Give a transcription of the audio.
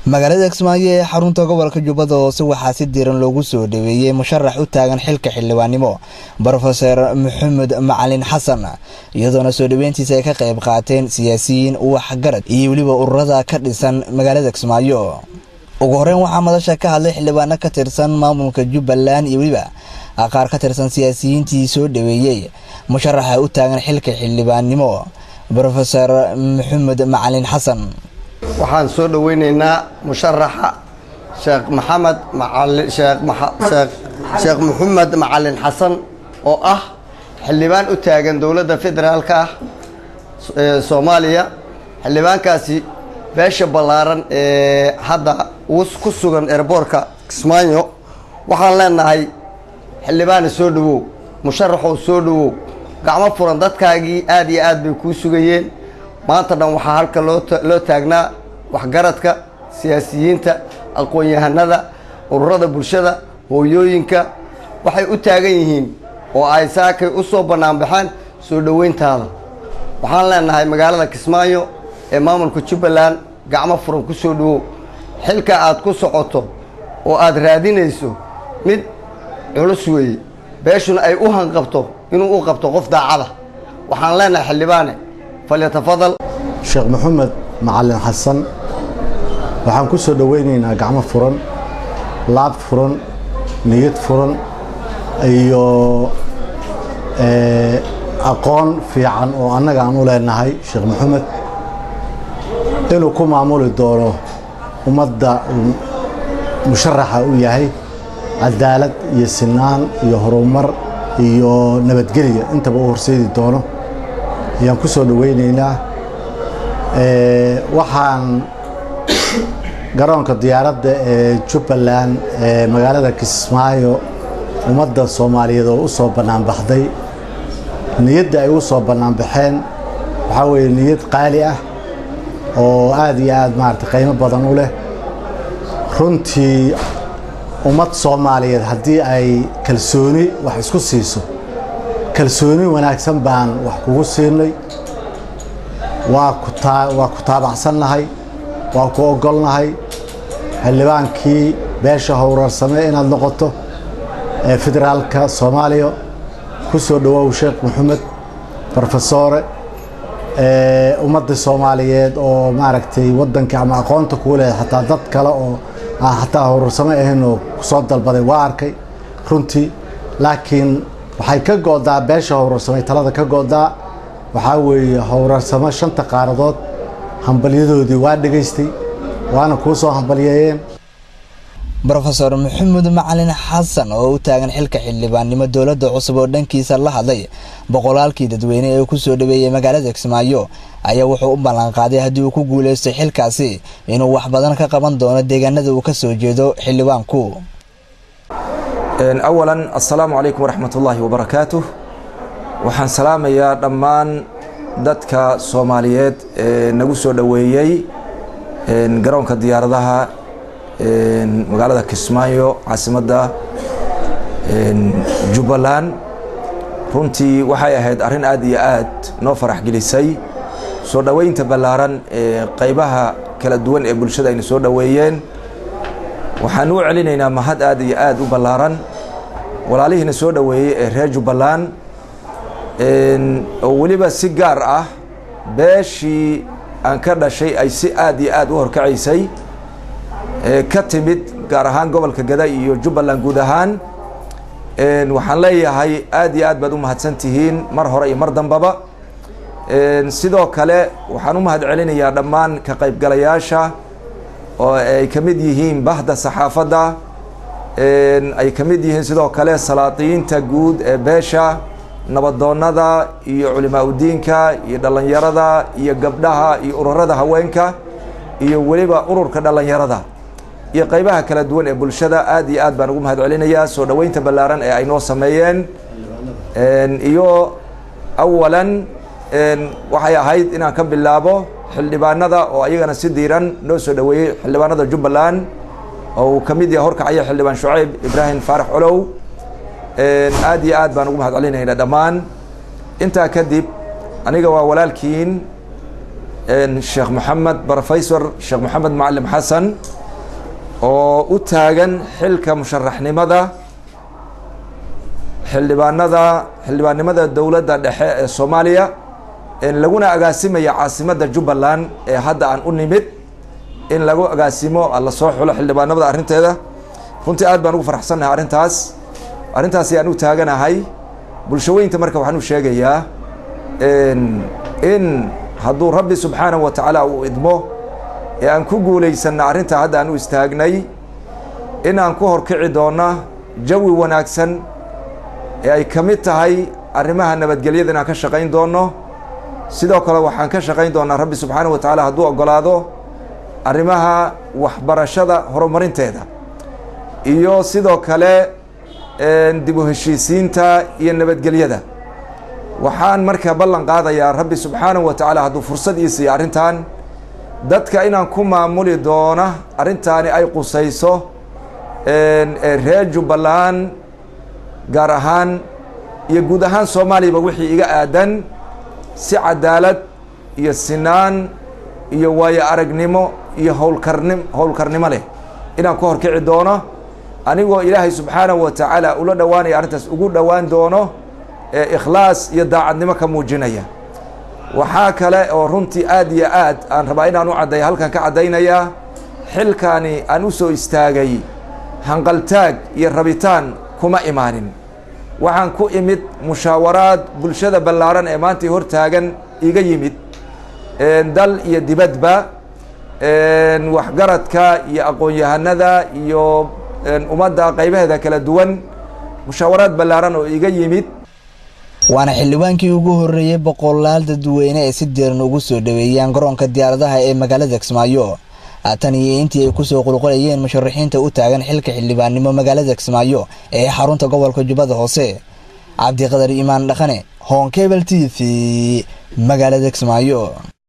Magaalada Kismaayo ee xarunta gobolka Jubbada Hoose waxaa si diiran loogu soo dhaweeyey musharax u taagan xilka xildhibaannimo, Brofeor Maxamed Macalin Xasan, iyadoona soo dhaweyntiisa ay ka qayb qaateen siyaasiyiin, waxgarad iyo weliba ururada ka dhisan magaalada Kismaayo. Ugu horeyn waxaa madasha ka hadlay xildhibaano ka tirsan maamulka Jubbaland iyo weliba qaar ka tirsan siyaasiyiintii soo dhaweeyey musharaxa u taagan xilka xildhibaannimo, Brofeor Maxamed Macalin Xasan. Waxaan soo dhoweyneynaa musharaxa Sheekh Maxamed Macalin, Sheekh Maxamed Macalin Xasan, oo ah xildhibaan u taagan dowladda federaalka ah ee Soomaaliya. Xildhibaankaasi beesha ballaaran ee hadda ku sugan airboortka Kismaayo waxaan leenahay: xildhibaana soo dhowow, musharaxow soo dhowow, gacmo furan. Dadkaagii aad iyo aad bay kuu sugayeen. Maanta dhan waxaa halka loo taagnaa waxgaradka, siyaasiyiinta, aqoon-yahanada, ururada bulshada, hooyooyinka. Waxay u taagan yihiin oo ay saakay u soo bannaan baxeen soo dhoweyntaada. Waxaan leenahay magaalada Kismaayo ee maamulka Jubbaland gacmo furan ku soo dhowow. Xilka aad ku socoto oo aad raadinayso mid culus weeye, beeshuna ay u hanqabto inuu u qabto qof daacada. Waxaan leenahay, xildhibaane, falyatafadal. Sheekh Maxamed Macalin Xasan waxaan ku soo dhoweynaynaa gacmo furan, laab furan, niyad furan iyo aqoon fiican oo annaga aan u leenahay Sheekh Maxamed inuu ku maamuli doono ummadda musharaxa u yahay cadaalad iyo sinaan iyo horumar iyo nabadgelya intaba u horseedi doono ayaan ku soo dhoweyneynaa. Waxaan garoonka diyaaradda ee Jubbaland ee magaalada Kismaayo ummadda Soomaaliyeed oo u soo bannaan baxday, niyadda ay u soo bannaan baxeen waxaa weeye niyad qaali ah oo aada iyo aada maarata qiimo badan u leh. Runtii ummad Soomaaliyeed haddii ay kalsooni wax isku siiso, kalsooni wanaagsan baan wax kugu siinay. Waa ku taabacsannahay, waa ku ogolnahay xildhibaankii beesha Howrarsame inaad noqoto ee federaalka Soomaaliya. Ku soo dhawow, Sheekh Maxamed brofesore. Ummadda Soomaaliyeed oo maaragtay waddanka ama aqoonta kuu leedahay, xataa dad kale oo aan xataa Howrarsame ahayn oo kusoo dalbaday waa arkay runtii, laakiin waxay ka go'daa beesha Howrarsame, talada ka go'daa. Waxaa weeye Howrarsamo shanta qaaradood hambalyadoodii waa dhegaystay, waana kuu soo hambalyeeyeen. Brofeor Maxamed Macalin Xasan oo u taagan xilka xildhibaannimo dowladda cusub oo dhankiisa la hadlay boqolaalkii dadweyne ee ku soo dhaweeyey magaalada Kismaayo ayaa wuxuu u ballanqaaday haddii uu ku guuleystay xilkaasi inuu wax badan ka qaban doono deegaanada uu ka soo jeedo xildhibaanku. Awalan, assalaamu calaykum waraxmat ullaahi wabarakaatuh. Waxaan salaamayaa dhammaan dadka Soomaaliyeed ee nagu soo dhoweeyey garoonka diyaaradaha magaalada Kismaayo, caasimadda Jubbaland. Runtii waxay ahayd arrin aad iyo aad noo farax gelisay soo dhoweynta ballaaran ee qaybaha kala duwan ee bulshada ayna soo dhoweeyeen. Waxaan u celinaynaa mahad aad iyo aad u ballaaran walaalihiina soo dhoweeyey ee reer Jubbaland, oo weliba si gaar ah beeshii aan ka dhashay ay si aad iyo aad u horkacaysay, ka timid gaar ahaan gobolka Gada iyo Jubbaland guud ahaan. Waxaan leeyahay aad iyo aad baad u mahadsan tihiin mar hore iyo mar dambaba. Sidoo kale waxaan u mahad celinayaa dhammaan ka qaybgalayaasha oo ay ka mid yihiin bahda saxaafadda, ay ka mid yihiin sidoo kale salaadiyiinta guud ee beesha, nabadoonnada iyo culimaa udiinka iyo dhallinyarada iyo gabdhaha iyo ururada haweenka iyo weliba ururka dhallinyarada iyo qaybaha kala duwan ee bulshada. Aad iyo aad baan ugu mahad celinayaa soo dhoweynta ballaaran ee ay noo sameeyeen. Iyo awalan waxay ahayd inaan ka bilaabo xildhibaanada oo ayagana si diiran noo soo dhoweeyey, xildhibaanada Jubbaland oo uu ka mid yahay horkacaya Xildhibaan Shucayb Ibraahim Faarax Colow. Aad iyo aad baan ugu mahad celinaynaa dhammaan. Intaa kadib, aniga waa walaalkiin. Sheekh Maxamed, Professor Sheekh Maxamed Macalim Xasan, oo u taagan xilka musharaxnimada xildhibaanada, xildhibaannimada dowladda dhexe ee Soomaaliya, laguna agaasimaya caasimadda Jubbaland ee hadda aan u nimid in lagu agaasimo lasoo xulo xildhibaanimada. Arrinteeda runtii aad baan ugu faraxsannahay arrintaas. Arrintaasi aan u taaganahay bulshaweynta. Marka waxaan u sheegayaa in hadduu Rabbi subxaanahu wa tacaala uu idmo ee aan ku guulaysanna arrintaa hadda aan u istaagnay, in aan ku horkici doona jawi wanaagsan ee ay ka mid tahay arrimaha nabadgelyada inaan ka shaqayn doono. Sidoo kale waxaan ka shaqayn doonaa, Rabbi subxaanahu wa tacaala hadduu oggolaado, arrimaha waxbarashada horumarinteeda iyo sidoo kale dib u heshiisiinta iyo nabadgelyada. Waxaan marka ballan qaadayaa, Rabbi subxaanahu wa tacaala hadduu fursad ii siiyo arrintan, dadka inaan ku maamuli doona arrintaani ay qusayso reer Jubbaland gaar ahaan iyo guud ahaan Soomaaliyaba wixii iga aadan si cadaalad iyo sinaan iyo waayo aragnimo iyo howlkarnimo leh inaan ku horkici doono, anigoo Ilaahay subxaanahu wa tacaala ula dhowaanaya arrintaas, ugu dhowaan doono ee ikhlaas iyo daacadnimo ka muujinaya. Waxaa kale oo runtii aad iyo aad aan rabaa inaan u caddeeyo, halkan ka caddaynayaa, xilkaani aan u soo istaagay hanqaltaag iyo rabitaan kuma imaanin. Waxaan ku imid mushaawaraad bulshada ballaaran ee maantai hortaagan iga yimid, dal iyo dibadba, waxgaradka iyo aqoon-yahanada iyo ummadda qaybaheeda kala duwan, mushaawaraad ballaaran oo iga yimid. Waana xildhibaankii ugu horreeyey boqolaal dadweyne ee si diiran ugu soo dhoweeyaan garoonka diyaaradaha ee magaalada Kismaayo tan iyo intii ay kusoo qulqulayeen musharaxiinta u taagan xilka xildhibaannimo magaalada Kismaayo ee xarunta gobolka Jubbada Hoose. Cabdiqadar Iimaan Dhaqane, Horn Cable TV, magaalada Kismaayo.